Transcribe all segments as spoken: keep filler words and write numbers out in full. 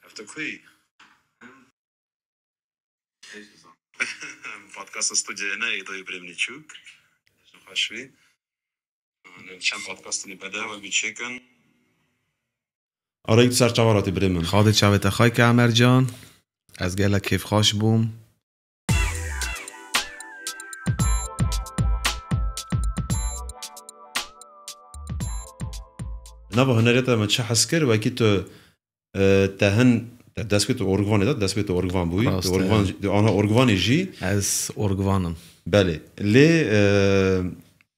Ev tu kuyî? Podcast studyoyê ne, êdoyê birê min çûk. Xweş wî. Çend podcastê bede we min çêkin. Arayî tu ser çava ratî birê min. Xadê çavê te xay ke Emer can. Ez gelek kêfxweş bûm. Nava huneriyê te me çi hes kir, wekî tu, e, te hin, te dest pê tu orgvanê de, dest pê tu orgvan bûyî. Rast e. Tu orgvan, tu ana orgvanê jî. Ez orgvan im. Belê. Lê, e,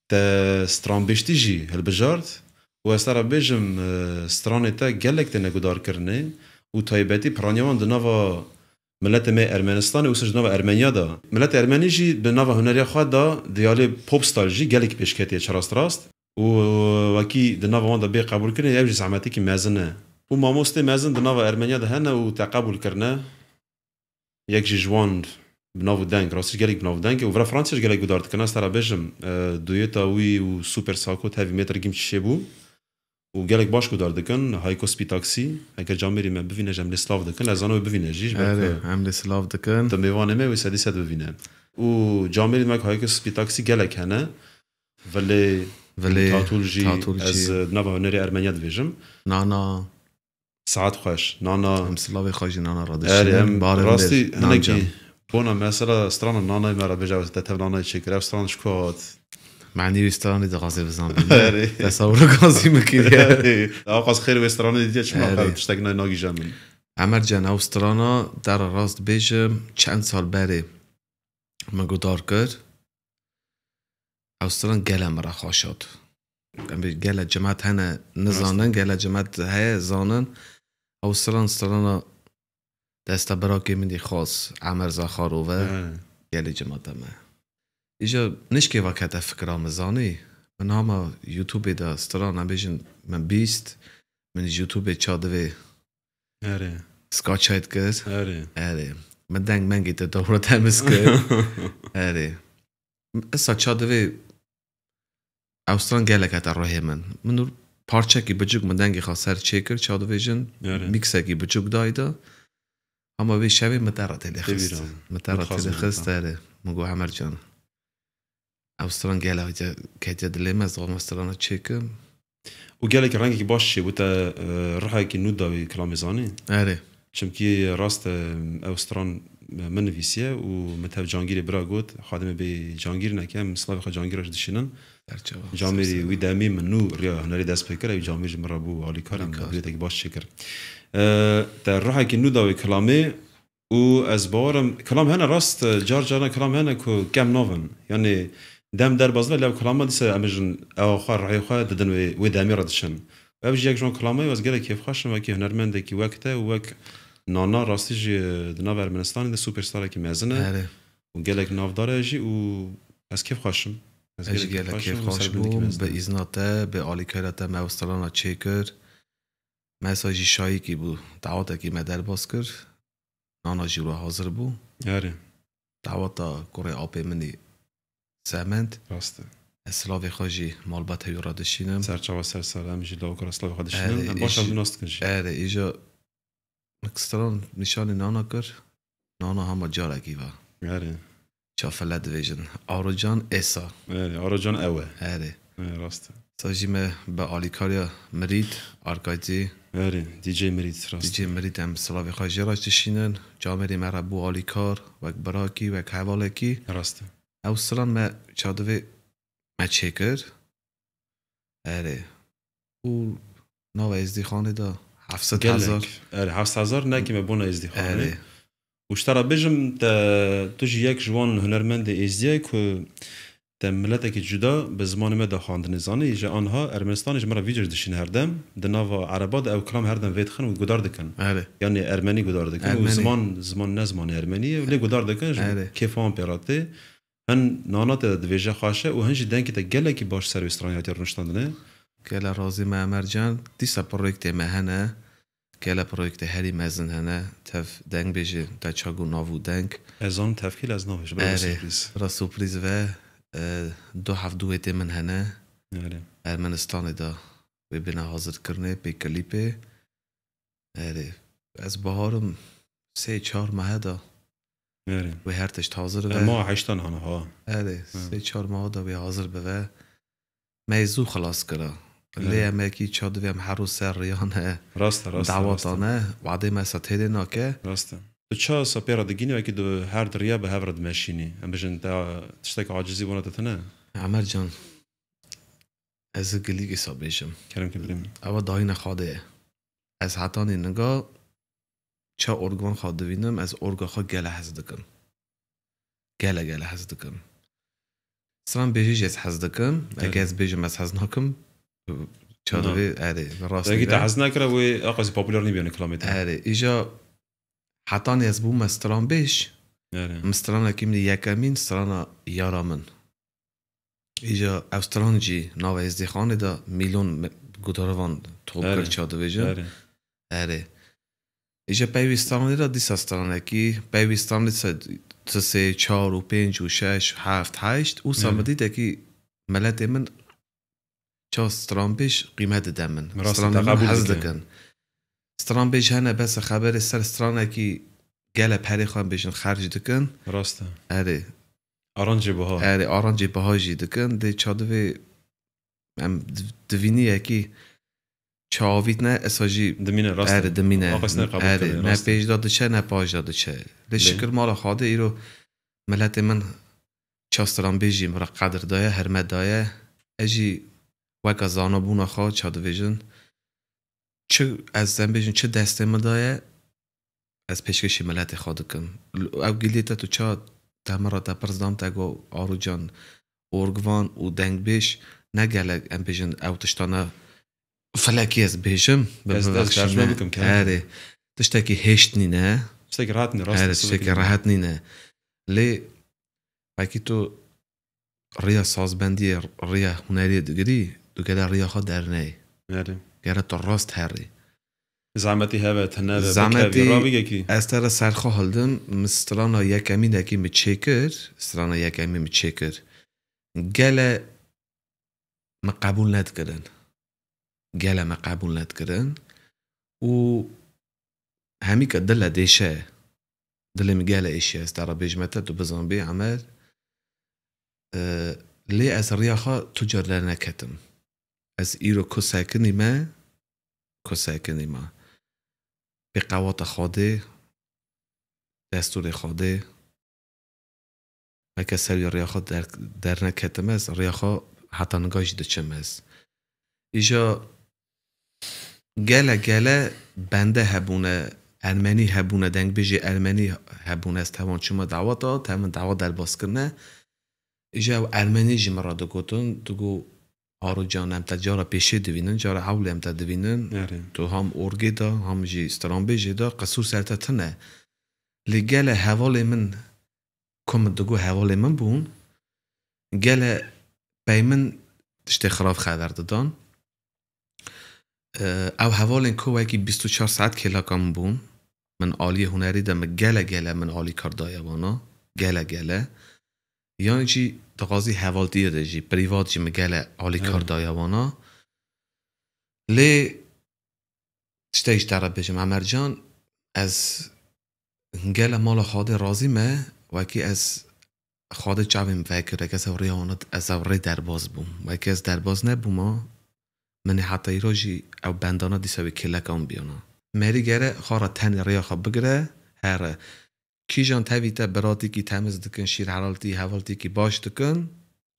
te stranbêjtî jî hilbijart û ez te re bêjim, e, stranê te gelek têne gudarkirinê û taybetî piraniya wan di nava miletê me Ermenistanê û ji nava Ermeniya de. Miletê Ermenî jî di nava huneriya xwe de di alê pop style jî gelek pêşketiye çi rast rast û wekî di nava wan de bê qebûlkirinê ew jî zehmetekî mezin e. Û mamostê mezin di nava Ermeniya de hene û te qebûl kirine. Yek jî ji wan bi nav û deng, rastî jî gelek bi nav û deng e û vira Fransa jî gelek gudar dikin. Ez te re bêjim, e, duyeta wî û Super Sako tevî mêtir gîm çi çêbû û gelek baş gudar dikin. Hayko Spitaksi, eger camêrî me bivîne, ji em lê silav dikin. Ez zanim wê bivîne jî, ji ber Erê, ku em lê silav dikin. Tu mêvanê me wê sedî sed bivîne. Û camêrî me ku Hayko Spitaksi gelek hene. Vilê Vilê Tatûl jî Tatûl ez, jî. E, di nava hunerê Ermeniya dibêjim. Nana. Saet xweş. Nana. Em silavê xwe jî Nana re Erê, dişînin. Em Barê rastî min dê, hinekî Nancan. Bona mesela strana Nanayê me re bêje, te tev Nanayê çêkir. Ev stran ji ku hat? Manî wî stranê dixwazê bizanbin. Erê. Tesewura gazî min kiriye. Erê. Ew qas xêr wê stranê dîtiye, çima Erê. Qe tiştek ne nagîje min? Emer can, ew strana te re rast bêjim, çend sal berê min gudar kir. Ew stran gele min re xweş hat. Em bê gele cimat hene nizanin, Rast. Gele cimat heye zanin. Ew stran strana desta birakê min dî xwaz Emer Zaxarov e. He. Gelê cimata me. Îja nişkê ve kete fikra min zanî. Min hema YouTubeê de stran em bêjin min bîst. Min ji YouTubeê ça divê Erê. Skaçayt kir. Erê. Erê. Min deng mengê te dewra temiz kir. Erê. Esa ça divê ew stran gelek hete ruhê min. Min û parçekî biçûk min dengê xwe ser çêkir, ça divêjin Erê. Mîksekî biçûk dayî de. Hema vê şevê min te re têlê Tê xist. Bîra. Min te re Min dixwazim têlê xist, bîra. Erê. Min got Emer can. Ew stran gelek ketiye dilê me, ez dixwazim ew strana çêkim. Û gelekî rengekî baş çêbû te, e, ruhekî nû da wî kilamê zanî. Erê. Çimkî rast e, ew stran, e, min nivîsiye û min tev Cangîrê bira got, xadimê bê Cangîr neke, em silavê xwe Cangîr re jî dişînin. Serçava, Camêrî ser wî demî min nû riya hunerî dest pê kir, ew Camîr ji min re bû alîkar, em Alîkar. Dueteke baş çêkir. E, te ruhekî nû da wê kilamê, Û ez bawer im, kilam hene rast, car caran kilam hene ku kem navin. Yanî dem derbas be, lê ev kilama dîsa em bêjin ewa xwe, rihê xwe didin wê, wê demê re diçin. Ev jî yek ji wan kilama ye, ez gelek kêfxweş im, wekî hunermendekî wek te û wek Nana rastî jî di nav Ermenistanê de superstarekî mezin e Erê. Û gelek navdar e jî û ez kêfxweş im. Ez Ez jî gelek gelek kêfxweş im û kêfxweş serbindekî bûm, mezin bi e. Îzna te, bi alîkariya te me ew strana çêkir. Me sa jî şayîkî bû, dawetekî me derbas kir. Nana jî wilo hazir bû. Erê. Daweta kurê apê min î semend. Rast e. Ez silavê xwe jî malbata wî re dişînim. Serçava ser ser, em jî lawika re silavê xwe dişînin. Erê, Em baş îj-, ev nas dikin jî. Erê, îja min stran nîşanî Nana kir. Nana hema carekî ve. Erê. Çafele divêjin. Arocan Esa. Erê, Arocan ew e. Erê. Erê, rast e. Sa jî me bi alîkariya Mirît, Arkaytî. Erê, D J Mirît, rast e. D J Mirît em silavê xwe jê re dişînin. Camêrî me re bû alîkar, wek birakî, wek hevalekî. Rast e. Ew stran me ça divê me çêkir. Erê. Û nava Êzdîxanê de heft sed hezar. Gelek. Erê, heft sed hezar nekî me bona Êzdîxanê. Erê. Û ji te re bêjim, te, tu jî yek ji wan hunermendê Êzdî ye ku te miletekî cuda bi zimanê me de xwendinê zanî. Ji anha Ermenistanê ji me re vîdeo dişîne herdem. Di nava Ereba de ew kilam herdem vê dixin û gudar dikin. Erê. Yanî ermenî gudar dikin û Ermenî. Ziman, ziman ne zimanê ermenî ye, lê gudar dikin, ji Erê. Kêfa wan pê re tê. Hin Nana te dibêje xweş e û hin jî dengê te gelekî baş ser wê stranê hatiye rûniştandinê. Gele razî me Emer can. Dîsa proyektê me hene. Gele proyektê herî mezin hene. Tev dengbêjê te çago nav û deng. Ez zanim tevkî lê ez nabêjim. Bira Erê, surprîz. Bira surprîz ve, e, du heft duetê min hene. Erê. Ermenistanê de wê bêne hazirkirinê, pê klîpê. Erê. Ez baharim sê çar mehe de Erê. Wê her tişt hazir be. Ma heştan hana ha. Erê, sê çar meha de wê hazir bibe. Me yê zû xilas kira. Lê em ekî ça divê em her rû ser riyan e. Rast e, rast e. Dawatan e. Wadê me sa têdê nake. Rast e. Tu ça sa pê re digînî, wekî du her di riya bi hev re dimeşînî. Em bijin te tiştek acizî bona te tine? Emer can, ez ê gilî îsa bêjim. Kerem ke bilî min. Ewa dayîna Xwedê ye. Ez hetanî niga ça orgvan xwe divînim, ez orga xwe gele hez dikim. Gele gele hez dikim. Stran bêjî jî ez hez dikim. Ege ez bêjim ez hez nakim. Ça divê, erê, rast. Ege te hez nekira wê aqasî populer nîbiyane kilamê te. Erê, îja hetanî ez bûme stran bêj. Erê. Min stranekî min yekemîn strana yara min. Îja ev stran jî nava Êzdîxanê de mîlyon gudarivan top kir, ça dibêjin. Erê. Îja pey wî stranê de dîsa stranekî, pey wî stranê dîsa tu sê, çar û pênc û şeş, heft, heşt, ûsa min dît ekî miletê min ça stranbêj qîmet dide min. Stranê min hez dikin. Stranbêj hene bes xeberê ser stranekî gele perê xwe bêjin xerc dikin. Rast e. Erê. Arancê biha. Erê, arancê biha jî dikin. Dê ça divê em divînî yekî çavît ne, esa jî dimîne, rast e. Erê, dimîne. Erê, ne pêş de diçe, ne paş de diçe. Lê şikir mala Xwedê îro miletê min ça stranbêjî min re qedir daye, hermet daye. Ez jî weke zanabûna xwe, ça dibêjin, çi ez em bêjin, çi destê min daye, ez pêşkêşî miletê xwe dikim. Ew giliyê te tu ça te min re te pirs dan, te got, Arocan, orgvan û dengbêj ne gelek, em bêjin, ew tiştane felekî ez bêjim, bi bibexşîne. Erê, tiştekî hêşt nîne. Tiştekî rehet nîne, rast e. Erê, tiştekî rehet nîne. Lê wekî tu riya sazbendiyê, riya huneriyê digirî, tu gere riya xwe derneyê. Erê. Gere tu rast herî. Zehmetî heve, tine ve, zehmetî bikevî, ravîgekî. Ez te re serxwe hildim, min strana yekemînekî min çêkir, strana yekemîn min çêkir. Gele me qebûl nedikirin. Gele me qebûl nedikirin. Û hemî ke dile dêşe, dilê min gele êşiye, ez te re bêjime te, tu bizanbî, Emer. E, lê ez riya xwe tu car derneketim. Ez îro ku sekinî me, ku sekinî me. Pê qewata Xwedê, destûrê Xwedê, Heke ser wî riya xwe der-, derneketime ez, riya xwe heta niga jî diçim ez. Îja gele gele bende hebûne, ermenî hebûne, dengbêjê ermenî hebûne, ez tevan çûme daweta, te min dawa derbas kirine. Îja ew ermenî jî min re digotin, digo, Haro can, em te cara pêşê divînin, cara ewlê em te divînin. Erê. Tu ham orgê de, ham jî stranbêjê de, qisûr ser te tune. Lê gele hevalê min, ku min digo hevalê min bûn, gele pey min tiştê xirab xeber didan. Ew hevalên ku wekî bîst û çar saet kêleka min bûn. Min aliyê hunerî de min gele gele min alîkar daye vana. Gele gele. Yan jî di qazî hevaltiyê de jî, prîvat jî min gele alîkar daye vana. Lê tiştek ji te re bêjim, Emercan, ez gele mala Xwedê razî me, wekî ez Xwedê çavê min vekir, wekî ez ew rêya wana, ez ew rê derbaz bûm. Wekî ez derbaz nebûma, min ê heta îro jî ew bendana dîsa wê kêleka min biyana. Merî gere xwe re tenê rêya xwe bigire, here. Kîjan tevî te biratîkî temiz dikin, şîrhelaltî, hevaltîkî baş dikin,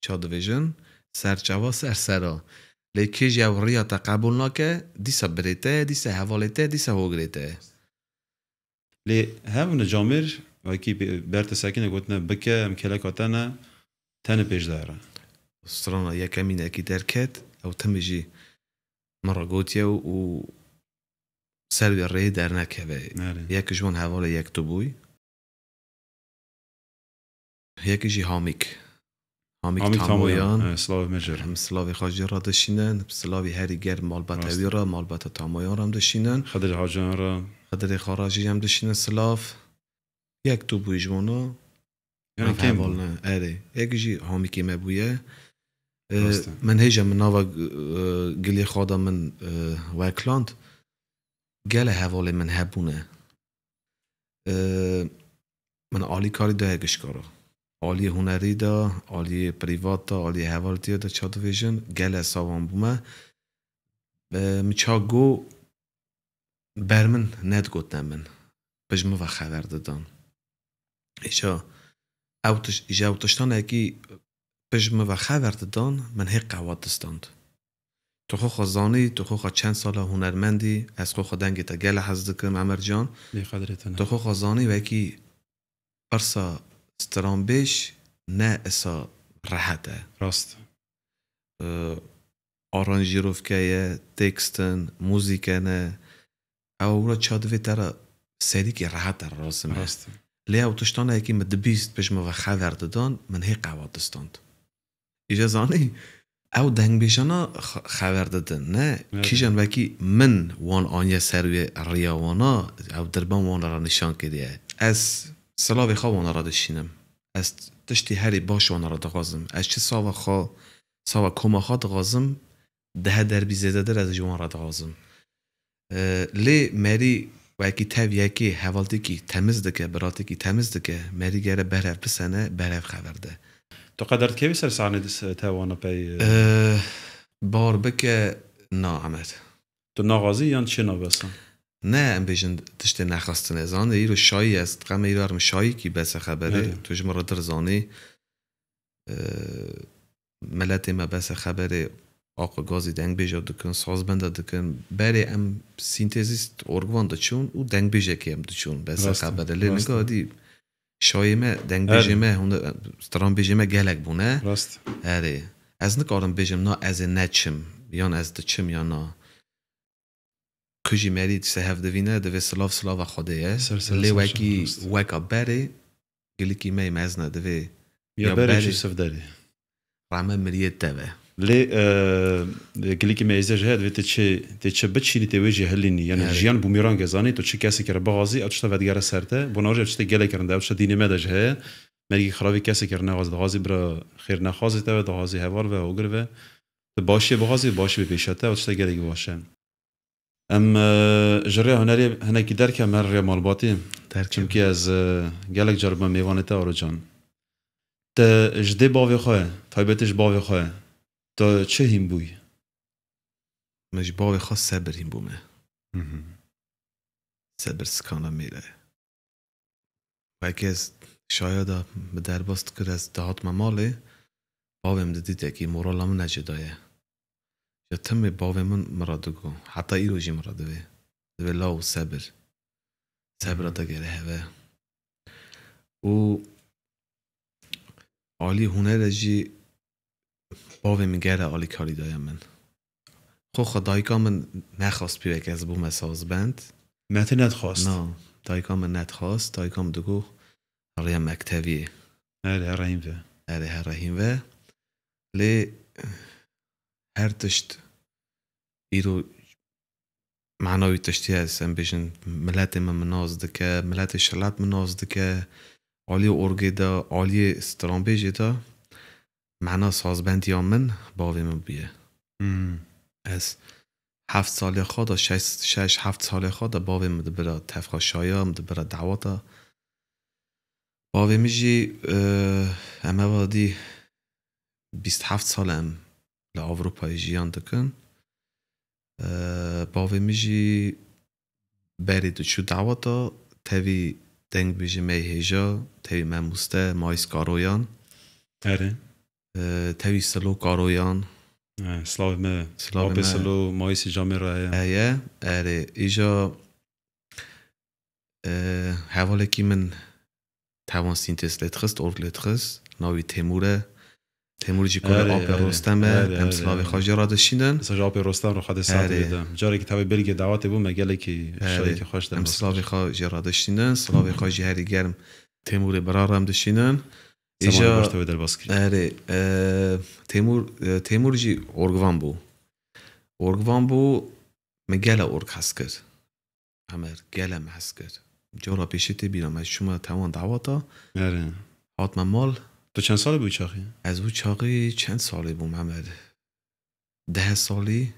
ça dibêjin, serçava ser sera. Lê kê jî ew riya te qebûl nake, dîsa birê te ye, dîsa hevalê te ye, dîsa hogirê te ye. Lê hevne camêr, wekî ber te sekine gotine bike, em kêleka te ne, tenê pêş de here. Strana yekemînekî derket, ew timî jî min re gotiye û ser wê rêyê dernekeve. Erê. Yek ji wan hevalê yek tu bûy. Yek jî Hamîk. Hamîk Tamoyan. Tamoyan. Erê, silavê me jê re. Em silavê xwe jê re dişînin. Silavê herî germ malbata wî re, malbata Tamoyan re em dişînin. Xedirê Hacan re. Xedirê xwe re jî em dişînin silav. Yek tu bûy ji wana. Yani kêm bû. Erê. Yek jî Hamîkê me bûye. E, rast e. Min hêja min nava, e, gilê xwe da min, e, wekland. Gelek hevalê min hebûne. Ee, min alîkarî daye gişka re. Aliyê hunerî de, aliyê prîvat de, aliyê hevaltiyê de ça dibêjin, gelek savan bûme. Ee, min ça got, ber min nedigotine min. Pişt min ve xeber didan. Îja ew tiş-, îja ew tiştanekî pişt min ve xeber didan, min hê qewat distand. Tu xwe xwe zanî, tu xwe xwe çend sala hunermendî, ez xwe xwe dengê te gelek hez dikim, Emer can. Lê qedrê te ne. Tu xwe xwe zanî wekî pirsa stranbêj ne isa rehet e. Rast. Ee, aranjîrovke ye, tekst in, muzîke ne. Ew wira ça divê te re serîkê rehet e, razim e. Rast e. Lê ew tiştanekî min dibîst, pişt min ve xeber didan, min hê qewat distand. Îja zanî, ew dengbêjana xe-, xeber didin, ne? Evet. Kîjan wekî min wan aniye ser wê riya wana, ew dirban wana re nîşan kiriye. Ez silavê xwe wana re dişînim. Ez tiştê herî baş wana re dixwazim. Ez çi sava xwe, sava koma xwe dixwazim, dihe derbî zêdetir ez ji wan re dixwazim. Ee, lê merî wekî tev yekê hevaltêkî temiz dike, biratekî temiz dike, merî gere berev bisene, berev xeber de. Tu qeder dikevî ser sahnê dis-, te wana pey, e? Ee, bar bike, na Emer. Tu naxwazî yan çi nabesa? Ne, em bêjin tiştê nexwestine. Zanî, îro şayî ez, qeme îro erim şayî kî bese xeberê. Evet. Tu ji min re dir zanî. Ee, miletê me bese xeberê aqil gazî dengbêja dikin, sazbenda dikin. Berê em sintezîst orgvan diçûn û dengbêjekê em diçûn bese xeberê. Rast e, rast e. Lê niga dî şayê me, dengbêjê me, hûn stranbêjê me gelek bûne. Rast. Erê. Ez nikarim bêjim, na ez ê neçim, yan ez diçim, yan na. Ku jî merî se hev divîne, divê silav silava Xwedê ye. Ser, ser, lê ser, wekî, rast. Weka berê, gilikî me yê mezin e, divê ya ya berê berê jî siv derê. Rehme miriyê te be. Lê, e, gilikî me êzê jî heye, divê tê çi, tê çi biçînî, tê wê jî hilînî. Yani, evet, jiyan bûmerang e, zanî, tu çi kesekî re bixwazî, ew tişta vedigere ser te. Bona jî ev tiştê gelek kirinde, ew tişta dînê me de jî heye. Mergî xirabî kesekî re nexwazî, dixwazî bira xêr nexwazê te ve, dixwazî heval ve, hogir ve. Tu başiyê bixwazî, başî bê pêşa te, ew tişta gelekî baş e. Em, e, ji rêya hunerê hinekî derkevin, her rêya malbatê. Derkevin. Çimkî ez, e, gelek car bûme mêvanê te, Arocan. Te ji dê bavê xwe, taybetê ji bavê xwe, tu çi hîn bûyî? Min ji bavê xwe sebir hîn bûme. Hı hı. Sebir sikana mêre. Wekî ez şaya de bi derbas dikir, ez dihatime malê, bavê min didît yekî morala min necidaye. Ji timê bavê min min re digo, heta îro jî min re divê. Divê law sebir. Sebira te gere heve. Û alî hunere jî bavê min gere alîkarî daye min. Xwe xwe dayika min nexwast pîvek ez bûme sazbend. Me te nedixwast? Na, dayika min nedixwast. Dayika min digot, rêya mekteviyê. Erê, here hîn ve. Erê, here hîn ve. Lê her tişt îro mana wî tiştî ye, em bêjin, miletê min min nas dike, miletê şilat min nas dike, aliyê orgê de, aliyê stranbêjê de, mana sazbendiya min bavê min bûye. Hmm. Ez heft salê xwe de, şeş, şeş, heft salê xwe de bavê min dibira tevxa şaya, min dibira dawata. Bavê min jî, e, em eva dî bîst heft sal e em li Ewropayê jiyan dikin. E, bavê min jî berê diçû daweta, tevî dengbêjê me yê hêja, tevî memoste, Mayîs Karoyan. Erê. E, tevî Silo Karoyan. E, silavê me. Silavê me. Apê Silo, Mayîsê camê re heye. Heye, erê. Îja, e, hevalekî min tewan sîntez lê dixist, org lê dixist. Navî Têmûr e. Têmûr jî kolê Erê, Apê erê. Rostem e. Erê, em erê, silavê erê. Xwe jê re dişînin. Mesela Apê Rostem re Xwedê saetê Erê. Bide. Carekî tevê belgê dawetê bû, me gelekî Erê. Şayekî xweş Em derbas silavê kir. Xwe jê re dişînin. Silavê xwe jî herî germ Têmûrê bira re em dişînin. Zemanê Îja baş te wê derbas kir. Erê, e, Têmûr, e, Têmûr jî orgvan bû. Orgvan bû, min gele org hez kir. Emer, gele min hez kir. Cara pêşî tê bîra me, çûme tewan dawata. Erê. Hatme mal. Tu çend salî bû çaxî? Ez bû çaxî çend salî bûm, Emer? Deh salî?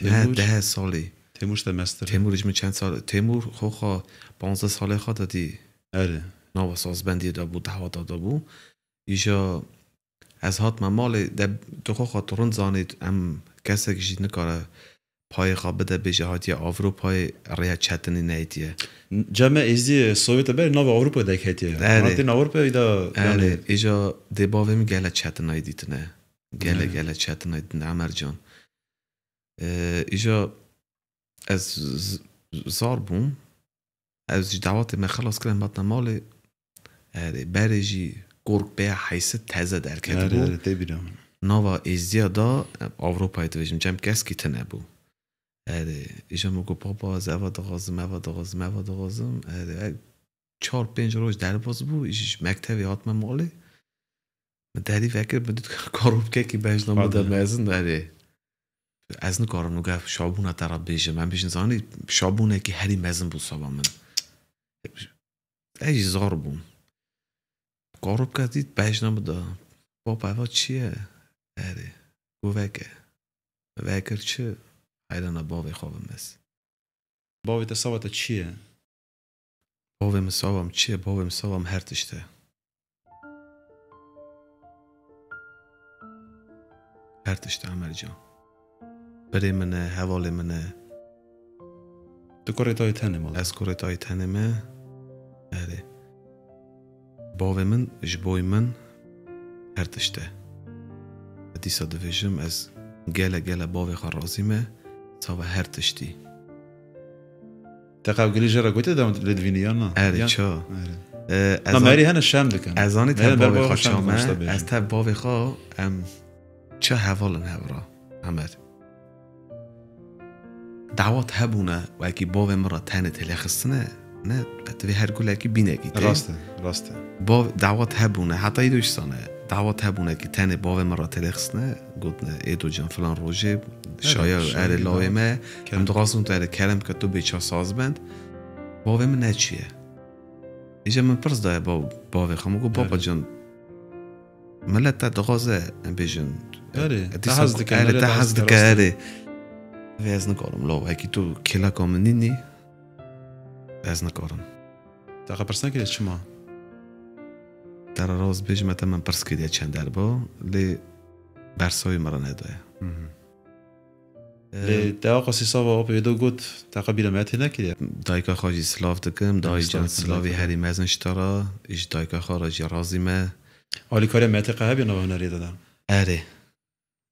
Ne, Têmûr? Deh salî. Têmûr ji te mestir. Têmûr ji min çend sal, Têmûr xwe xwe panzdeh salê xwe de dî Erê. nava sazbendiyê de bû, dehwata de bû. Îja ez hatime malê, de tu xwe xwe tu rind zanî, em kesek jî nikare payê xwe bide, bêje hatiye Ewropayê, rêya çetinî neytiye. Cem me êzî Sovyetê berê nava Ewropayê de ketiye. Erê. Hatî Ewropayê de, Erê, yanî îja dê bavê min gele çetinayî dîtine. Gele, Erê. gele çetinayî dîtine, Emer can. Ee, îja ez z-, zar bûm. Ez ji dawatê me xelas kirin, em hatine malê. Erê, berê jî kork pê heyse teze derket Erê, bû. Erê, tê bîra min. Nava êzdiya da, em, Ewropayê dibêjim, cem keskî tune bû. Erê, îja min got, "Papa, ez eva dixwazim, eva dixwazim, eva dixwazim." Erê, e, çar pênc roj derbas bû, ji mektevê hatime malê. Min derî vekir, min dît karobkekî bejna min de Xwedê. mezin, erê. Ez nikarim nu gef şabûna te re bêjim. Em bêjin zanî, şabûnekî herî mezin bû sava min. Ez jî zar bûm. Karobke dît bejna min de. Baba, eva çi ye? Erê. Got veke. Vekir çi? Heyrana bavê xwe bim ez. Bavê te sava te çi ye? Bavê min sava min çi ye? Bavê min sava min her tişt e. Her tişt e, Emer can. Birê min e, hevalê min e. Tu kurê tayê tenê mal? Ez kurê tayê tenê me. Erê. Bavê min ji boy min her tişt e. Dîsa dibêjim, ez gele gele bavê xwe razî me, sava her tiştî. Te qew gilî jê re gotiye de lê divînî ya na? Erê, Ya? ça. Erê. E, ez Na, an-, merî hene şem dikin. Ez zanî te Merî ber bavê bavê xwe xwe şem ça dikin, me, işte bêjin. ez te bavê xwe, em, ça heval in hev re, Emer. Dawet hebûne, wekî bavê min re tenê têlêxistine, ne, divê her gulekî bînekî tê. Rast e, rast e. Bav-, dawet hebûne, heta îro jî sane. Dawet hebûne kî tenê bavê min re têlêxistine, gotine, "Êdo can, filan rojê, Evet, şaya, şaya erê da. lawê me, Kerem. em dixwazin tu erê kerem ke tu bê ça sazbend." Bavê min neçûye. Îja min pirs daye bav-, bavê xwe, min got, "Baba Evet. can, millet te dixwaze, em bêjin, Erê, e, te dîsa hez ku-, dike, erê, millet te te hez hez dike, dike, rast e. erê." Vê ez nikarim, law, wekî tu kêleka min nînî, ez nikarim. Te xwe pirs nekiriye çima? Te re rast bêjim, te min pirs kiriye çend derba, lê bersa wî min re nedaye. Hı hı. Ee, Lê te aqa sîsava apê do got, te qe bîra me tê nekiriye? Dayika xwe jî silav dikim, dayî Silav can dikim, silavî dayika. herî mezin ji te re, ji dayika xwe re jî razî me. Alîkariya me tê qe hebiye nava hunerê de de? Erê.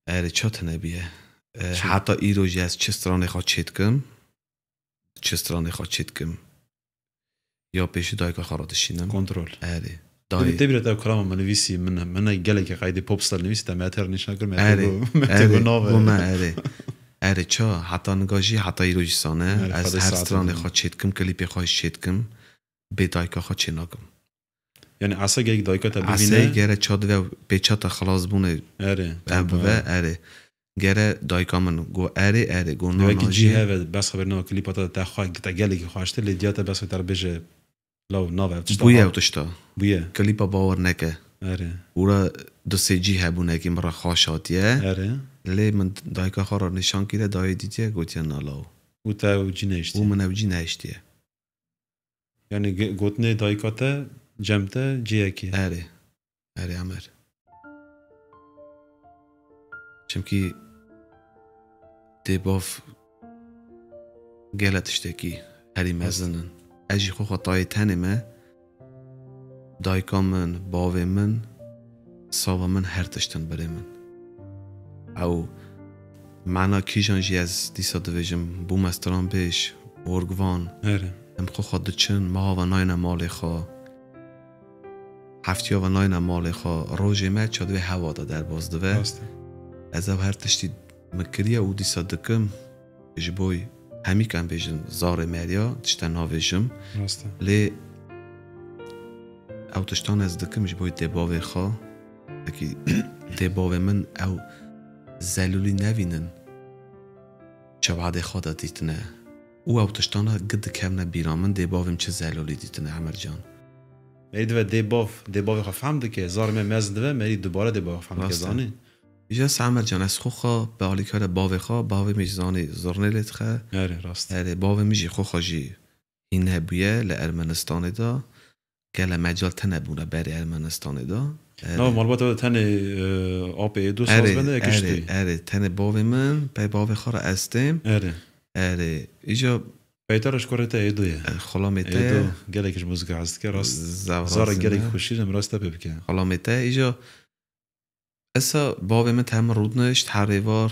Erê, ça tune bîye. Ee, Çi? heta îro jî ez çi stranê xwe çêdikim, çi stranê xwe çêdikim, ya pêşî dayika xwe re dişînim. Kontrol. Erê. Tê bî-, Dayê. tê bîra te ew kirama min nivîsî, min, min gelekî qeydê popstar nivîsî, te me ter nîşan kir, me tê Erê, got, me tê erê, got nave. got me erê. Erê, ça, heta niga jî, heta îro jî sane. Erê, Ez Xwedê her saetê stranê bidin. xwe çêdikim, klîpê xwe jî çêdikim. Bê dayika xwe çênakim. Yani esa gerek dayika te Esey bivîne. gere ça dive pêça te xilas bûne Erê, ev tamam. bive, erê. Gere dayika min go erê, erê, go Wekî nana cî jî. heve, bes xeber nava klîpa te, te xwe, te gelekî xwe aştî, lê diya te bes te re bêje, law, nave ev tişta Bûye ha. ew tişta. Bûye. Klîpa bawer neke. Erê. Ûra du sê cî hebûnekî min re xweş hatiye. Erê. Lê min dayika xwe re nîşan kiriye, dayê dîtiye, gotiye, "Na law." Û te ew cî nehiştiye. Û min ew cî nehiştiye. Yani ge-, gotinê dayika te, cem te, cihekî. Erê. Erê, Emer. Çimkî dê bav gele tiştekî herî mezin in. Ez jî xwe xwe tayê tenê me, dayika min, bavê min, sava min her tişt in birê min. Ew mana kîjan jî ez dîsa dibêjim, bûme stranbêj, orgvan. Erê. Em xwe xwe diçin, mehava nayne malê xwe. Heftiya ve nayne malê xwe, rojê me ça divê hewa de derbas dibe. Rast e. Ez ev her tiştî min kiriye û dîsa dikim, ji bo hemî em bêjin zarê meriya, tişte navêjim. Rast e. Lê ew tiştan ez dikim ji bo dê bavê xwe, wekî dê bavê min ew zelûlî nevînin, çi wadê xwe de dîtine. Û ew tiştana gi dikevne bîra min, dê bavê min çi zelûlî dîtine, Emer can. Merî dibe dê bav, dê bavê xwe fehm dike, zarê me mezin dibe, merî dubare dê bavê xwe fehm dike, Rast e. zanî? Îja Samer can, ez xwe xwe bi alîkara bavê xwe, bavê min jî zanî zirnê lê dixe. Erê, rast. Erê, bavê min jî xwe xwe jî hîn hebûye li Ermenistanê de. Gele mecal tune bûne berê Ermenistanê de. Erê. Nava malbata de tenê, e, apê êdû sazbende ye, kiştî. Erê, erê, tenê bavê min, pey bavê xwe re ez têm. Erê. Erê, îja Peyta re ji kurê te êdû ye. e, xulamê te Êdû ye. Gelek ji muzika hez dike, rast. Zevrazî Zarek gelek me. Xweşî, em rast te pê bike. Xulamê te, îja esa bavê min te min rûdnişt, her rêvar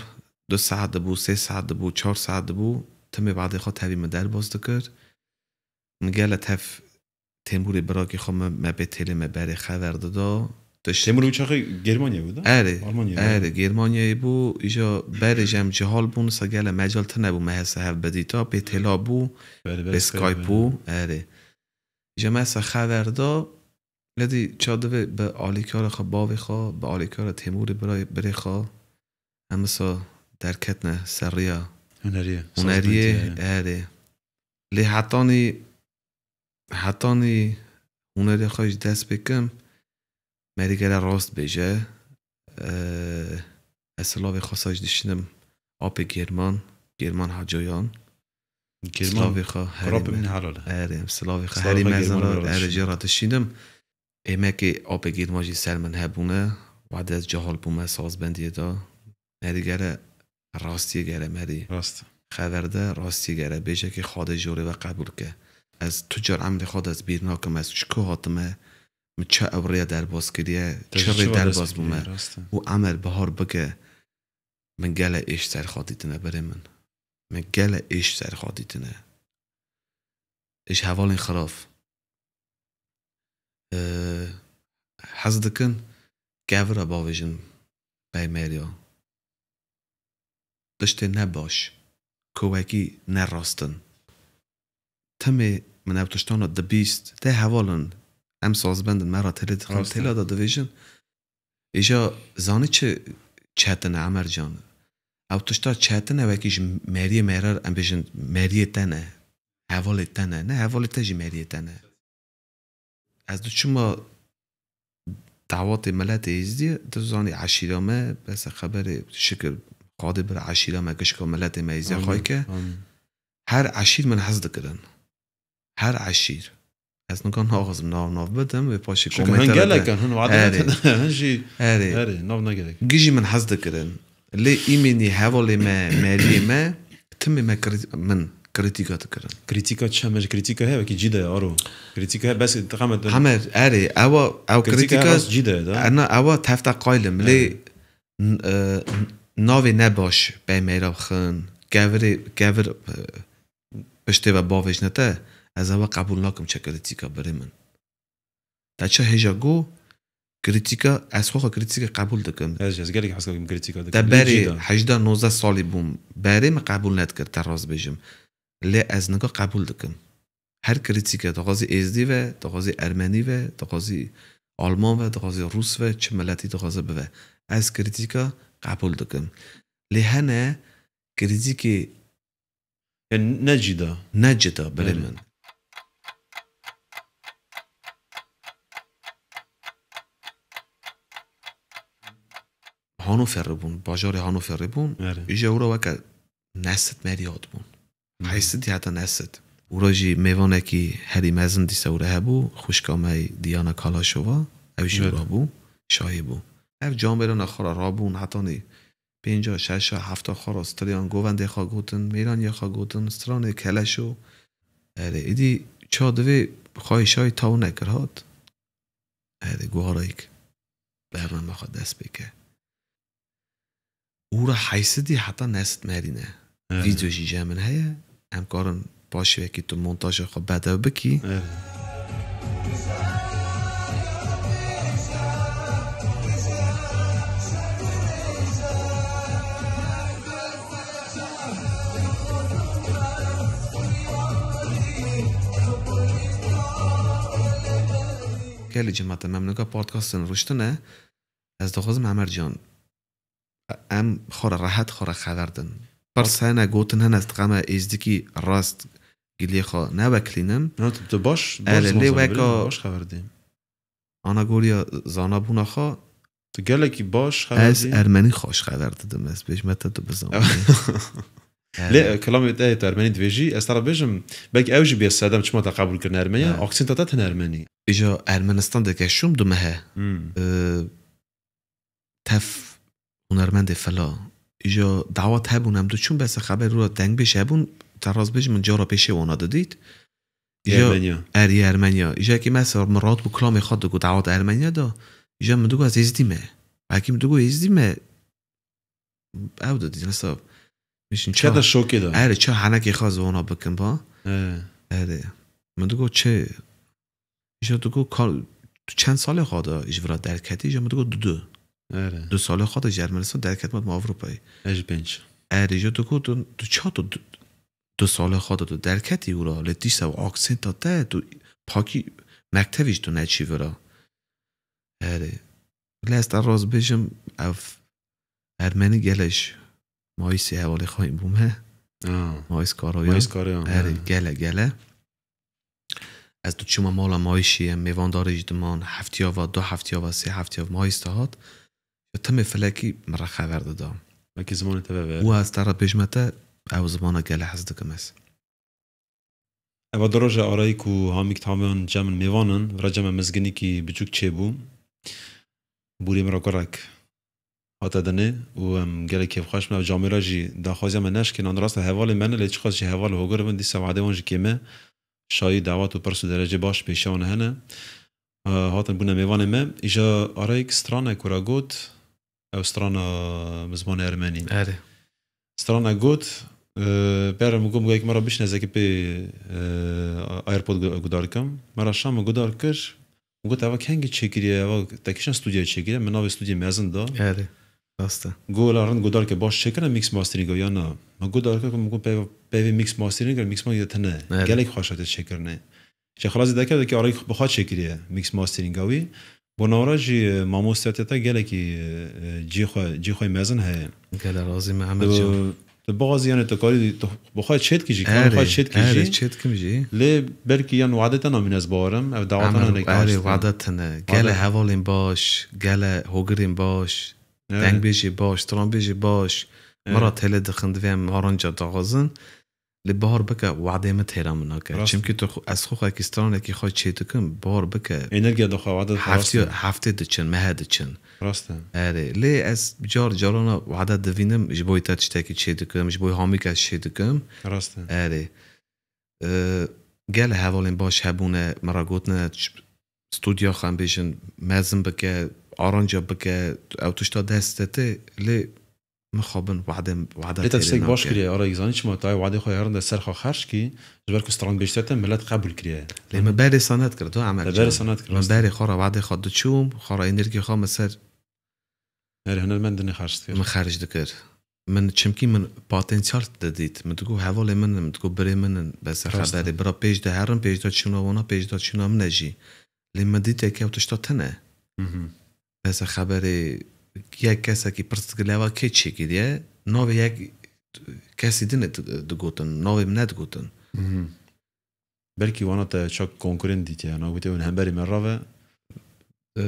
du saet dibû, sê saet dibû, çar saet dibû, timê badê xwe tevî min derbas dikir. Min gele tev Têmûrê birakê xwe me, me pê têlê me berê xever dida. Tişt- Têmûr wî çaxê Germanya bû da? Erê, Almanya. Erê, Germanyayê bû, îja berê jem cihal bûn, sa gele mecal tune bû me hese hev bidîta, pê têla bû, Berê, pê berê, Skype bû, erê. Îja me hese xever da, ledî ça divê bi alîkara xwe bavê xwe, bi alîkara Têmûrê birayê, birê xwe, em wisa derketine ser riya Huneriye. huneriyê, Sazbendî, erê. erê. Lê hetanî, hetanî hunerê xwe ji dest pê kim, merî gele rast bêje. Eee, ez silavê xwe sa jî dişînim apê Gêrman, Gêrman Hacoyan. Gêrman, Silavê xwe herî kurapê me- min helal e. Erê, em silavê xwe Silavê herî xwe mezin Gêrman re re erê dişînim. Jê re dişînim. Êmekê apê Gêrman jî ser min hebûne. Wadê ez cahal bûme sazbendiyê de. Merî gere rastiyê gere merî. Rast. Xever de rastiyê gere bêje ki Xwedê jorê we qebûl ke. Ez tu car emrê xwe de ez bîr nakim, ez ji ku hatime, min çi ew rêya derbas kiriye, Te çi ji rê çi ve dest derbas pê bûme. kiriye, rast e. Û emer bihar bike, min gele êş ser xwe dîtine birê min. Min gele êş ser xwe dîtine. Êş hevalên xiraf. Ee, hez dikin kevira bavêjin peymeriya. Tiştê ne baş, ku wekî ne rast in. Timê min ev tiştana dibîst, tê hevalin, em sazbendin, me re têlê dixin, Rast e. Têla de divêjin. Îja zanî çi çetin e, Emer can? Ew tişta çetin e, wekî ji meriyê me re, em bêjin, meriyê te ne, hevalê te ne. Ne, hevalê te jî meriyê te ne. Ez diçûma dawatê miletê Êzdî, tu zanî eşîra me, bes xeberê şikir Xwedê bir eşîra me, gişka miletê me Êzdî Amîn, xwey ke. amîn. Her eşîr min hez dikirin. Her eşîr. Ez niga naxwazim nav nav bidim, wê paşê Çünkü komêntara hin gelek de. in, hin wade Erê. nekin, hin jî Erê. Erê, nav ne gerek. Gijî min hez dikirin. Lê îmînî hevalê me, meriyê me, timê me kri-, min krîtîka dikirin. Krîtîka çi me ji krîtîka heye, wekî cî de ye, aro. Krîtîka heye, bes diqemet. Hemer, erê, ewa, ew Krîtîka krîtîka, rast cî de ye, da. Erna, ewa tefta qaylim. Lê Erê. n-, e, n-, navê ne baş, pey meyra xin, kevirê, kevir, e, piştê ve bavêjne te, ez ewa qebûl nakim çi krîtîka birê min. Te çi hêja got, krîtîka, ez xwe xwe krîtîka qebûl dikim. Ez, ez gelek hez dikim krîtîka dikim. Te Lê berê cî de. hejda nozdeh salî bûm, berê min qebûl nedikir, te rast bêjim. Lê ez niga qebûl dikim. Her krîtîke, dixwazî Êzdî ve, dixwazî Ermenî ve, dixwazî Alman ve, dixwazî Rûs ve, çi miletî dixwaze bive. Ez krîtîka qebûl dikim. Lê hene krîtîkê Yani ne cî de. ne cî de, birê Yani. min. Hanoverê bûn, bajarê Hanoverê bûn. Erê. Îja ewra weke nesit merî hatibûn. Hmm. Heysidî heta nesit. Ewra jî mêvanekî herî mezin dîsa ewra hebû, xwişka me Diana Kalaşova, ew jî Evet. ewra bû, şahî bû. Ev camêrana xwe re rabûn, hetanî pênca, şeşa, hefta xwe re stiriyan, govendê xwe gotin, mêraniya xwe gotin, stranê keleşo. Erê, êdî ça divê xwayî şahî taw nekir hat. Erê, guharayik bername xwe dest pê ke. Û re heysidî heta nesit merîne. Evet. Vîdeo jî cem min heye. Em karin paşê wekî tu montaja xwe bedew bikî. Evet. Gelî cematem, em niga podcastên rûştine. Ez dixwazim Emer can, em xwe re rehet, xwe re xever din. Pirs hene, gotin hene, ez diqeme êzdikî rast giliyê xwe neweklînim. Na, tu, tu baş, baş Erê, ziman lê zanî, weka birî, baş xeber dê. Ana goriya zanabûna xwe, Tu gelekî baş xeber Ez dî? Ermenî xweş xeber didim, ez bêjme te tu bizanî. Lê, e, kilamê te, tu Ermenî dibêjî, ez te re bêjim, belkî ew jî bê sedem çima te qebûl kirine Ermeniya, He. aksenta te tine Ermenî. Îja Ermenistan de ke şûm du meh e. Hmm. E, tev hunermendê fela. Îja dawat hebûn, em diçûn, bes xeber û dengbêj hebûn, te rast bêjim, min cara pêşê wana didît. Îja Ermeniya. Erê, Ermeniya. Îja ki mesela min rahat bû kilamê xwe digot, dawat Ermeniya da. Îja min digot, ez Êzdî me. Belkî min digot, Êzdî me. Ew didît, mesela. Mişin Kete ça-, şokê de. Erê, ça henekê xwe ziwana bikim ba. He. Erê. Min digot, çi? Îja digot, ka-, tu çend salê xwe de ji vira derketî? Îja min digot, du du. Erê. Du salê xwe de ji Ermenistan derketime, dime Ewropayê. Ez jî pênc. Erê, îja digot, tu, tu ça tu du, du salê xwe de tu derketî wira, lê dîsa aksenta te, tu pakî mektevî ji tu neçî vira. Erê. Lê ez te rast bêjim, ev Ermenî gele ji Mayîsê hevalê xwe bûme. Ah. Mayîs Karayan. Mayîs Karayan, Erê, he. gele, gele. Ez diçûma mala Mayîsê, em mêvandarê jî diman, heftiya va, du heftiya va, sê heftiya va Mayîs dihat. Ji timê filekî min re xeber dida. Wekî zimanê te veve. Û ez te re bêjme te, ew zimana gele hez dikim ez. Eva du roje Arayik û Hamîk Taman cem min mêvan in. Vira cem me mizginîkî biçûk çêbû. Bûrê min re kurek hate dinê û em gelek kêfxweş bin. Ev camêra jî daxwaziya me neşkê, nan rast e hevalê me ne, lê çiqas jî heval hogir bin, dîsa wadê wan jî kêm e. Şayî dawet û pirs û derecê baş pêşiya wan hene. E, hatin bûne mêvanê me. Îja Arayik stranek wira got, ew strana bi zimanê ermenî. Erê. Strana got, e, pere min got, min got, "Eke me re bişne, ez eke pê, e, AirPod gu-, guhdar kim." Me re şa min guhdar kir. Min got, "Eva kengî çêkiriye, eva te kîjan studyoyê çêkiriye?" Min navê studyê mezin da. Erê. Rast e. Got, "La rind guhdar ke, baş çêkirine mix masteringa ya na?" Min guhdar kir, min got, "Peyv-, peyvê mix masteringa, mix masteringa tine." Erê. Gelek xweş hate çêkirine. Ji xelazî deke, deke Arayik bi xwe çêkiriye mix masteringa wî. Bo navra jî, e, mamosteyatê te gelekî, e, cî xwe, cî xwe mezin heye. Gele razî me, Emer can. Tu, tu bixwazî, yani tu karî, tu bi xwe çêdikî jî, karê xwe Erê, çêdikî erê, jî. çêdikim jî. Lê belkî yan wade te namîne, ez bawerim, ev daweta Emer, nane erê, karşî. wade tine. Wade. Gele hevalên baş, gele hogirên baş, Erê. dengbêjê baş, stranbêjê baş. Erê. Min re têlê dixin, divê em aranca daxwazin. Lê bahar bike, wadê min têra min nake. Rast. Çimkî tu xwe, ez xwe xwekî stranekî xwe çê dikim, bahar bike. Enerjiya dixwe, wade dixwe, rast e. Heftê, heftê diçin, mehe diçin. Rast e. Erê. Lê ez car carana wade divînim, ji bo te tiştekî çê dikim, ji bo Hamîk ez çê dikim. Rast e. Erê. E, gel hevalên baş hebûne, min re gotine, ç-, studya xwe em bêjin, mezin bike, aranca bike, ew tişta dest te tê, lê mixabin wade, wade Lê te têrê tiştek baş nake. kiriye, Arayik, zanî çima? Tayê wadê xwe herin de ser xwe xerc kî, ji ber ku stranbêjtiya te milet qebûl kiriye. Lê min berê sanet kir, do Emer Te can. berê sanet kir, Min rast e. berê xwe re wadê xwe diçûm, xwe re enerjiya xwe min ser Herê hunermend dinê xerc dikir. min xerc dikir. Min, çimkî min potensial didît. Min digot hevalê min in, min digot birê min in. Bes Rast e. xeberê bira pêş de herin, pêş de çûna wana, pêş de çûna min e jî. Lê min dît eke ew tişta tine. Mhm. Bes xeberê yek kesekî pirs dikir, lê eva kê çêkiriye? Navê yek kesî din di-, digotin, navê min nedigotin. Mhm. Belkî wana te çak konkurent dîtiye, na gotê hûn hemberî me rave. Ee,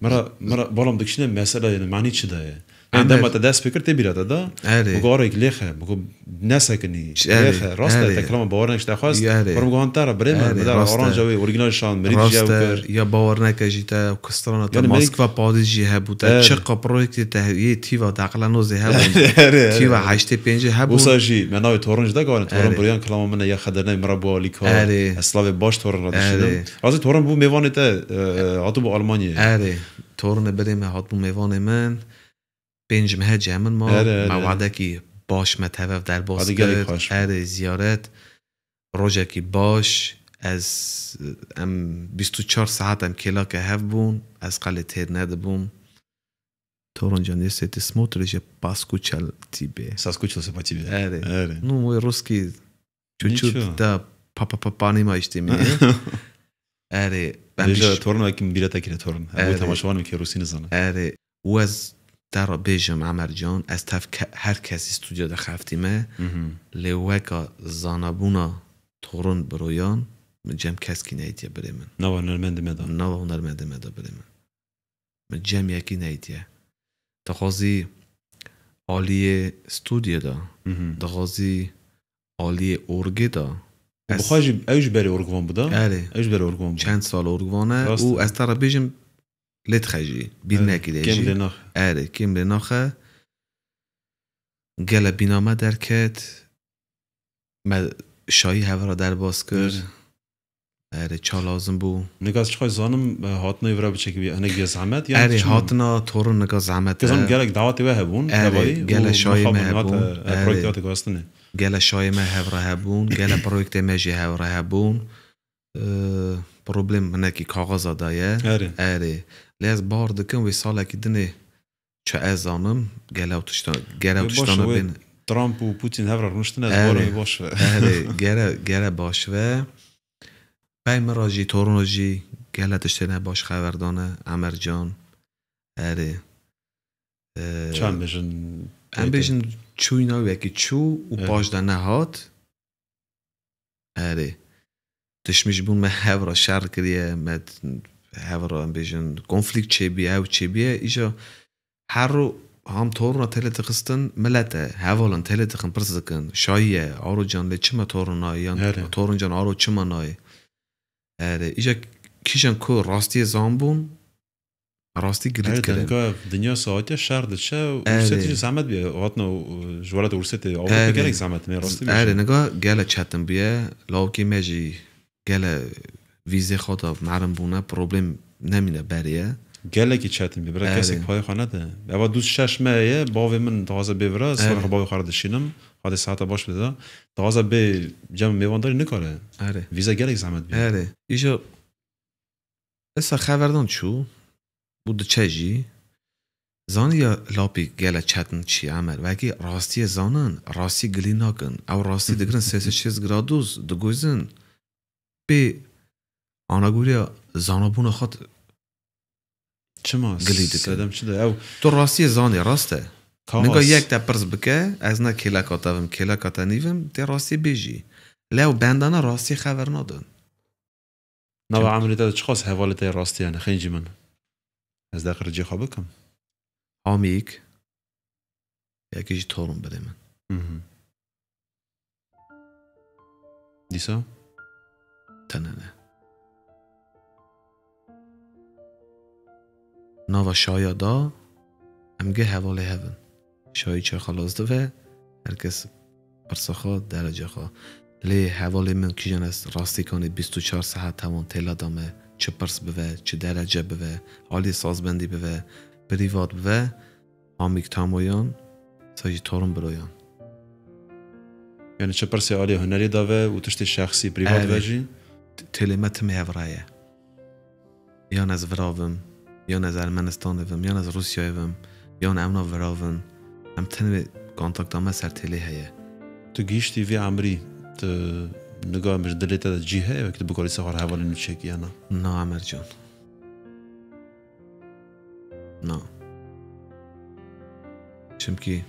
Me ra, me ra, balam dikişîne mesela, yani manî çi daye? Yani Emer. dema te dest pê kir, tê bîra te da. Erê. Min got, "Arayik, lêxe." Min got, "Nesekinî, Ş-, erê, lêxe." Rast e, erê. te kilama bawer nekişte xwest. Erê. Min got, "Han te ra birê min, Erê, min dara rast e. aranca wê, orîginal şan, mirî Rast jî ew e, kir." ya bawer neke jî te, ku strana te Yani Moskva Parîs jî hebû, te Evet. çiqa proyektê te yê tîva, te aqila nozê hebû. Erê, erê, Tîva erê. heştê pêncê hebû. Wisa jî, me navê Torin jî da, gavane Torin Erê. biriyan kilama min e, ya xedernay min ra bo alîka. Erê. Ez slavê baş Torin ra dişînim. Erê. Razî Torin bû mêvanê te, e, hatibû Almanyayê. Erê. Torine birê me hatibû mêvanê min. Pênc meh cem min ma. Erê, erê, Me erê. wadekî baş me tev ev derbas Wadî gelek kir. xweş bû. Erê ziyaret. Rojekî baş. Ez, em bîst û çar saet em kêlake hev bûn. Ez qelê têr nedibûm. Toronca nêsê ti smotri je paskuçel tîbê. Saskuçel se pa tîbê. Erê. Erê. Nu wê ruskî çuçu Niço. da pa, pa, pa, panî ma işte mi. Erê. Ben Deja biş- Torin wekî min bîra te kire Torin. Erê. Ev temaşevan wekî Rûsî nizane. Erê. Û ez te re bêjim, Emer can, ez tev ke-, her kesî stûdyo de xeftîme. Mhm. Lê weka zanabûna Torin biroyan, min cem keskî neytiye birê min. Nava hunermendê me de. Nava hunermendê me de birê min. Min cem yekî neytiye. Dixwazî aliyê stûdiyê de, Mhm. dixwazî aliyê orgê de. Û Ez bi xwe jî, ew ji berê orgvan bû da? Erê. Ew ji berê orgvan bû. Çend sal orgvan e Rast û e. ez te re bêjim, lê dixe jî, bîr Erê, nekiriye kêm jî. lê naxe. Erê, kêm lê naxe. Gele bîna me derket. Me şayî hev re derbas kir. Erê. Erê, ça lazim bû. Nika ez çiqas zanim, e, hatina wî vira biçekî bî, hinek bîye zehmet, yan Erê, çi hatina torûn nika zehmet e. Kezan gelek dawetê we hebûn, Erê, tevayî gele û şayê me mixabin hebûn. hate, e, Erê. proyekte hate gastine. Gele şayê me hev re hebûn, gele proyektê me jî hev re hebûn. E, problem hinekî kaxaza daye. Erê. Erê. Lê ez bar dikim wê salekî dinê çi ez zanim, gele ew tişta-, gele ew Wê baş tiştana e, wê bên. Trump û Putin hev re rûniştine, ez Erê. barim wê baş ve. Erê, gere, gere baş ve. Pey min re jî, torûna jî gele tiştê ne baş xeber dane, Emer can. Erê. Ee, Çend bêjin, em peyker. bêjin çûyna wekî çû û Erê. paş de nehat. Erê. Tişmîş bûn me hev re şer kiriye, me hev re, em bêjin, konflîkt çêbîye, ew çêbîye. Îja her ro ham torûna têlê dixistin, milet e, hevalin têlê dixin, pirs dikin. Şayî ye, Aro can lê çima torûn nayê? Yan Erê. torûn can Aro çima nayê? Erê, îja kîjan ku rastiyê zanbûn, rastî gilît Erê, kirin. Nika dinya saetiye şer diçe û Erê. Rûsiyetê jî zehmet bûye. Hatina û, ji welata Rûsiyetê Ewropa Erê. gelek zehmet me, rastî bêje. Erê, nika gele çetin bûye. Lawkê me jî gele vîzê xwe da merin bûne, problem nemîne beriye. Gelekî çetin bûye. Bira Erê. kesek payê xwe nede. Eva dû şeş me ye, bavê min dixwaze bê vira, Erê. sona xwe bavê xwe re dişînim. Xwedê seheta baş bide da. Dixwaze bê cem mêvandarî nikare. Erê. Vîze gelek zehmet bûye. Erê. Îja Esa xeverdan çû, bû diçe jî. Zaniya lapî gele çetin çi, Emer? Wekî rastiyê zanin, rastî gilî nakin. Ew rastî digirin sê sed şêst gradûs, digozin. Pê anagoriya zanabûna xwe Çima? gilî dikin. Sedem çi de? Ew Tu rastiyê zanî, rast e. Kaxas. Ninga yek te pirs bike, ez ne kêleka te vim, kêleka te nîvim, tê rastiyê bêjî. Lê ew bendana rastiyê xever nadin. Nava Çim- emrê te de çiqas hevalê te yê rastî hene, xêncî min? Ez deqiricê xwe bikim. Hamîk, yekî jî torûn birê min. Mhm. Dîsa? Tene ne. Nava şaya da, em gê hevalê hev in. Şayî çaxa laz dive, her kes pirsa xwe, derece xwe. Lê hevalê min kîjan ez rastî kanî bîst û çar saet hewan têla dame, çi pirs bive, çi derece bive, alî sazbendî bive, prîvat bive, Hamîk tamoyan, sa jî torûn biroyan. Yani çi pirsê alî hunerî dave û tiştê şexsî, prîvat Erê. ve jî? T-, têlê me timê hev re ye. Yan ez vira vim, yan ez Ermenistanê vim, yan ez Rûsyayê vim, yan ewna vira vin. Em tenê kontakta me ser têlê heye. Tu gihîştî vî emrî, tu niga min ji dilê te de cî heye, wekî tu bikarî ser xwe re hevalên nû çêkî ya na? Na, Emer can. Na. Çimkî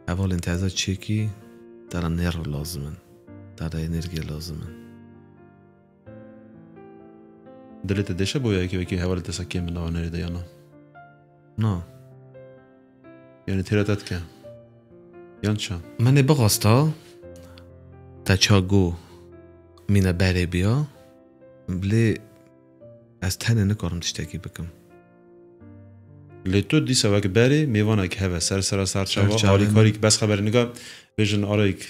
hevalên te ez çêkî, te re nêr lazim in, te re enerjiye lazim in. Dilê te dêşe bo yekê wekî hevalê te sa kêm in nava nerê de ya na? Na. Yani têra te dike. Yan çi? Min ê bixwesta te ça got mîne berê biya, lê ez tenê nikarim tiştekî bikim. Lê tu dîsa wek berê mêvanek heve ser sera ser çava, Ser çava. alîkarîk bes xeberê nika bêjin arayik.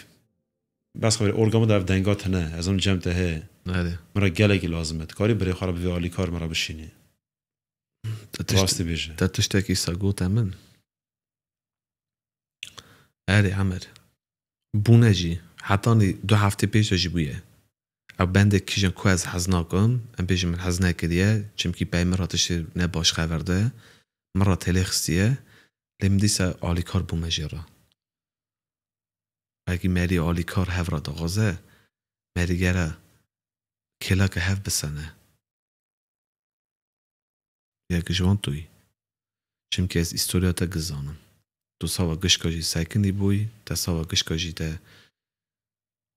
Bes xeberê orga min de ev denga tine, ez im cem te heye. Erê. Min re gelekî lazim e. Tu karî birê xwe re bivê alîkar min re bişînî. Te tişt-, Rastî bêje. Te tiştekî sa gote min. Erê, Emer. Bûne jî. Hetanî du heftê pêş de jî bûye. Ev bendê kîjan ku ez hez nakim, em bêjin min hez nekiriye, çimkî pey min re tiştê ne baş xever de, min re têlê xistiye, lê min dîsa alîkar bûme jê re. Wekî merî alîkar hev re dixwaze, merî gere kêleke hev bisene. Yek ji wan tu yî. Çimkî ez îstoriya te giş zanim. Tu sava gişka jî sekinî bûyî, te sava gişka jî te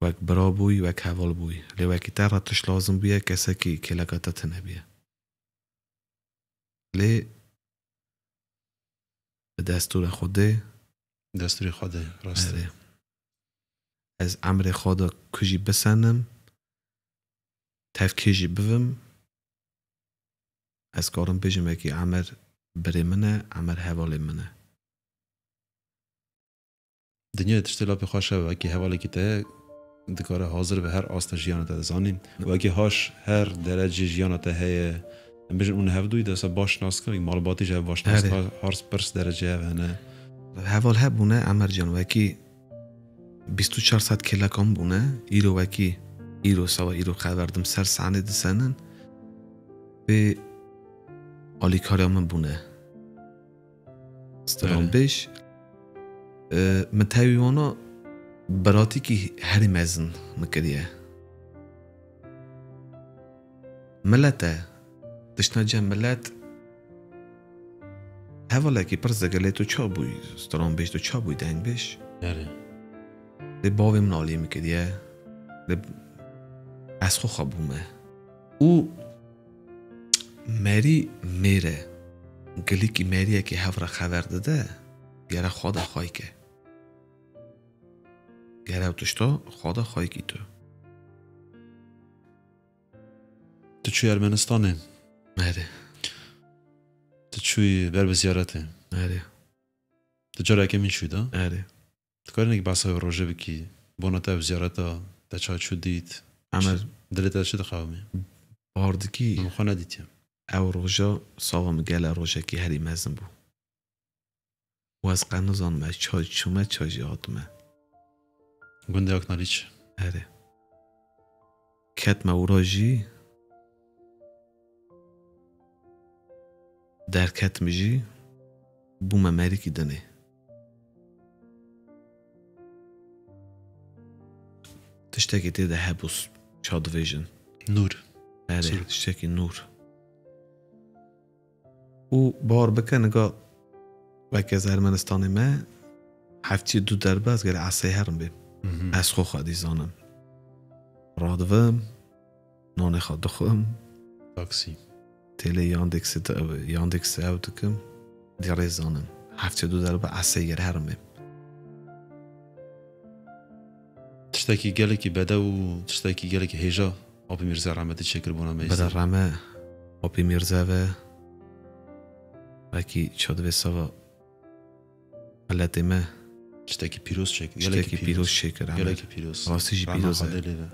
wek bira bûyî, wek heval bûyî. Lê wekî te re tişt lazim bûye, kesekî kêleka te tune bûye. Lê bi destûrê Xwedê. Destûrê Xwedê, rast e. Erê. Ez emrê Xweda ku jî bisenim, tevkê jî bivim, ez karim bêjim wekî Emer birê min e, Emer hevalê min e. Dinyayê tiştê lapê xweş e, wekî hevalekî te dikare hazir be her asta jiyana te, dizanî. Wekî haş her derecê jiyana te heye. Em bêjin hûn hevdûyî desa baş nas kin, wekî malbatî jî hev baş nas, Erê. ha-, har pirs derecê hev hene. Heval hebûne, Emer can, wekî bîst û çar saet kêleka min bûne, îro wekî, îro sava îro xever dim ser sahnê disenin, pê alîkariya min bûne. Stranbêj, e, min tevî wana biratîkî herî mezin min kiriye. Milet e, tiştna cem milet, hevalekî pirs dike, lê tu ça bûyî stranbêj, tu ça bûyî dengbêj? Erê. Lê bavê min alî min kiriye, lê ez xwe xwe bûme. Û merî mêr e, gilîkî meriyekî hev re xever dide, gere xwe de xwayke. Gere ew tişta xwe de xwayikî tu. Tu çûyî Ermenistanê? Erê. Tu çûyî ber bi ziyaretê? Erê. Tu cara yekemîn çûyî da? Erê. Tu karî hinekî behsa wê rojê bikî? Bona te ev ziyareta te ça çû dît? Emer. Çi, dilê te çi diqewimî? Bar dikî. Min xwe nedîtiye. Ew roja sava min gele rojekî herî mezin bû. Û ez qe nizanim ez ça çûme, ça jî hatime. Gundê Aknalîç. Erê. Ketme ûra jî, derketme jî, bûme merikî dinê. Tiştekî tê de hebû, ça divêjin. Nûr. Erê, Sor. Tiştekî nûr. Û bar bike, niga weke ez Ermenistanê me, heftiyê du derbe ez gere esey herim bêm. Mhm. Ez xwe xwedî zanim. Radivim, nonê xwe dixwim. Taksî. Têlê Yandexê de, Yandexê ew dikim. Dî rê zanim. Heftiyê du derbe esey gere herim bêm. Tiştekî gelekî bedew û tiştekî gelekî hêja Apê Mîrze rehmetî çêkir bona me. Bira rehme Apê Mîrze ve. Wekî çadivê sava miletê me. Tiştekî pîroz çêkir. Tiştekî pîroz çêkir, Emer. Gelekî pîroz. Rastî jî pîroz e. Xwedê lê ve.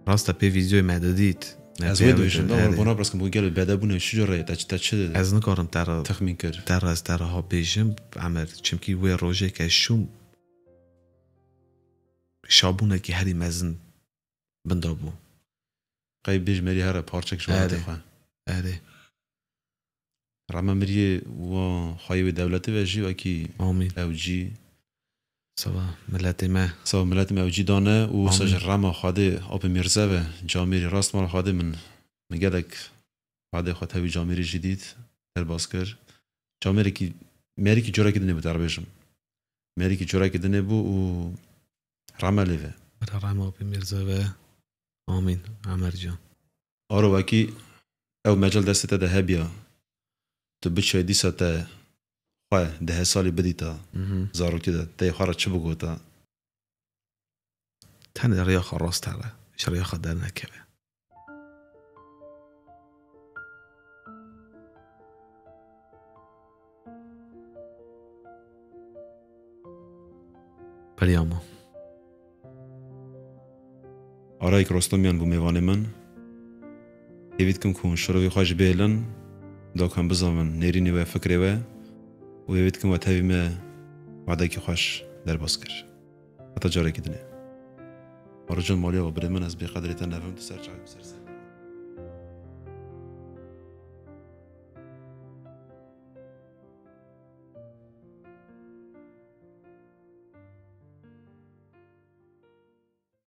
Rast e, pê vîdyoyê me didît. Ne, ez wê dibêjim, da, erê. Bona biras kim, bu gelê bede bûne, çi cor rê, te, te çi dide? Ez nikarim te re, texmîn kir. Te re, ez te re ha bêjim, Emer, çimkî wê rojê ke şûm, şabûnekî herî mezin bin de bû. Qey bêj merî here parçek ji welatê xwe. Erê. Rehme miriyê wan xweyê wê dewletê ve jî wekî Amîn. Ew cî. Sava miletê me. Sava miletê me ew cî dane û wisa Amîn. Ji rema Xwedê Apê Mîrze ve camêrî rast mala Xwedê min, min gelek Xwedê xwe tevî camêrî jî dît, derbas kir. Camêrekî, merîkî corekî dinê bû, te re bêjim. Merîkî corekî dinê bû û rehme lê ve. Bira rehme Apê Mîrze ve. Amîn, Emer can. Aro wekî ew mecel destê te de hebiya, tu biçe dîsa te xwe dehê salî bidîta, Mhm. zarokî de te xwe re çi bigota? Tenê rêya xwe rast here, ji rêya xwe dernekeve. Belê ama. Arayik Rostomyan bû mêvanê min. Hêvî dikim ku hûn şirovî xwe jî bihêlin, da ku em bizavin nêrînê we, fikrê we û hêvî dikim we tevî me wadekî xweş derbas kir. Heta carekî dinê. Harican maliya we birê min, ez bêqedrê te nevim, tu ser çavê min ser ser.